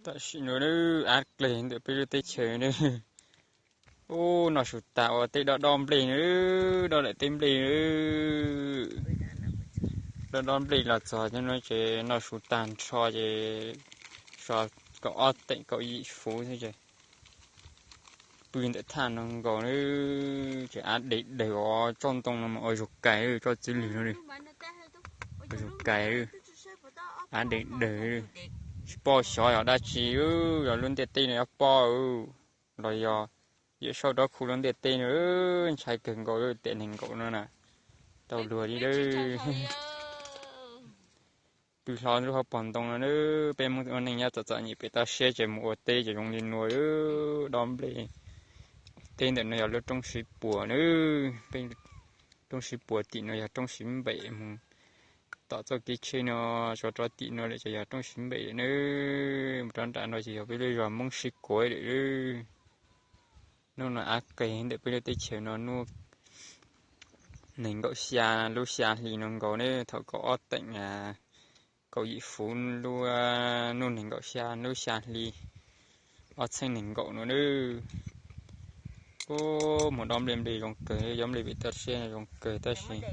Tam sim no ab qig ntawm peb lub teb chaws na. Ub, noj su tas ua tej dob dob nplej na, dob daim teb nplej. Dob dob nplej los txog no ces noj su tag nrho ces so kaum ob teem kaum yim fuv xwb ces pw ntawm thaj no nkaus na. Ces av dev daws os, tsob ntoo no mas ua zug kais, tsob txiv lwg no ua zug kais, av dev daws. Tsis paub xyov yog dab tsi, yog lub ntiaj teb no yuav poob los yog Yawm Saub rov khu lub ntiaj teb no, ntshai kawg nkaus lub tiam nees nkaum no na. Tau luag li lawm. Pw hlo lub hauv paus ntoo no, peb Hmoob ua neej nyob txom txom nyem pem toj siab ces mus ua teb ces zoo li no. Dob nplej, teb ntawm no yog lub roob Siv Puas na. Peb roob Siv Puas tim no yog roob Siv Npem mus tom txoj kev tsheb no, tso rov tim no lawm ces yog roob Siv Npem lawm na. Mus rov nram no ces yog peb lub zos Hmoob Siv Kuav lawm. Hnub no av qig ntawm peb lub teb chaws no hnub nees nkaum xya lub xya hli no nkaus na, thaum kaum ob teem kaum yim fuv lub, hnub nees nkaum xya lub xya hli ob txhiab nees nkaum no na. Ub, mus dob nplej, nplej zoo kawg, dob nplej pem toj siab zoo kawg tab sis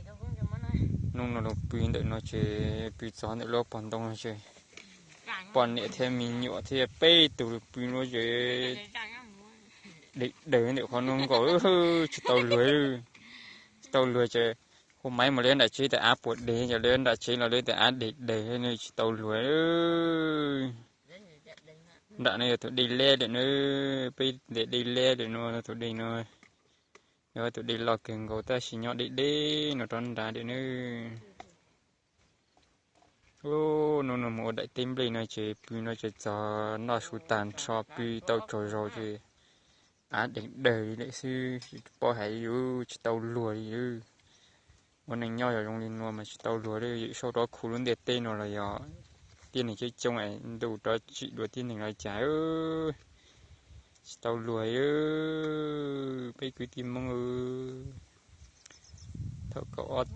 hnub no los pw ntawm no ces pw txog ntawm lub pog ntoo no ces poj niam thiab me nyuam thiab peb tug pw no ces dev daws ntawm qhov no nkaus, tsis tau luag, tsis tau luag ces hu maiv mus li nram tsev tias av puas dev, ces li nram tsev los li tias av dev daws, tsis tau luag. Nram no yog tus dej leb lawm na, peb ntias dej leb lawm no, tus dej no yog tus dej loj kawg nkaus tab sis nyob deb deb no rov nrad lawm na. Hnub no mus ua daim teb nplej no ces pw no ces txog noj su tag nrho pw tau tsaug zog ces av dev daws li lawm xwb, tsis paub hais li, tsis tau luag li. Ua neej nyob yog zoo li no mas tsis tau luag li, Yawm Saub rov khu lub ntiaj teb no los yog tib neeg coob coob es ntuj rov tsim dua tib neeg los cas, tsis tau luag li. Peb kwv tij Hmoob, thaum kaum ob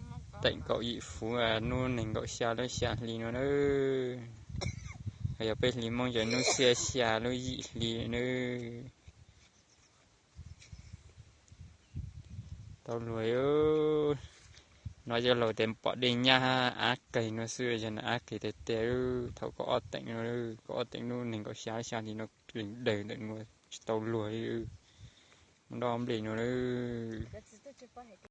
teem kaum yim fuv hnub nees nkaum xya lub xya hli no na, yog peb hli Hmoob ces hnub xiab xya lub yim hli na. Tau luag, hnov cov laus tias pom dej nyab av qig no xwb, yog no av qig tiag tiag. Thaum kaum ob teem no, kaum ob teem hnub nees nkaum xya lub xya hli no dev daws ntawm no tsis tau luag li. Mus dob nplej no lawm.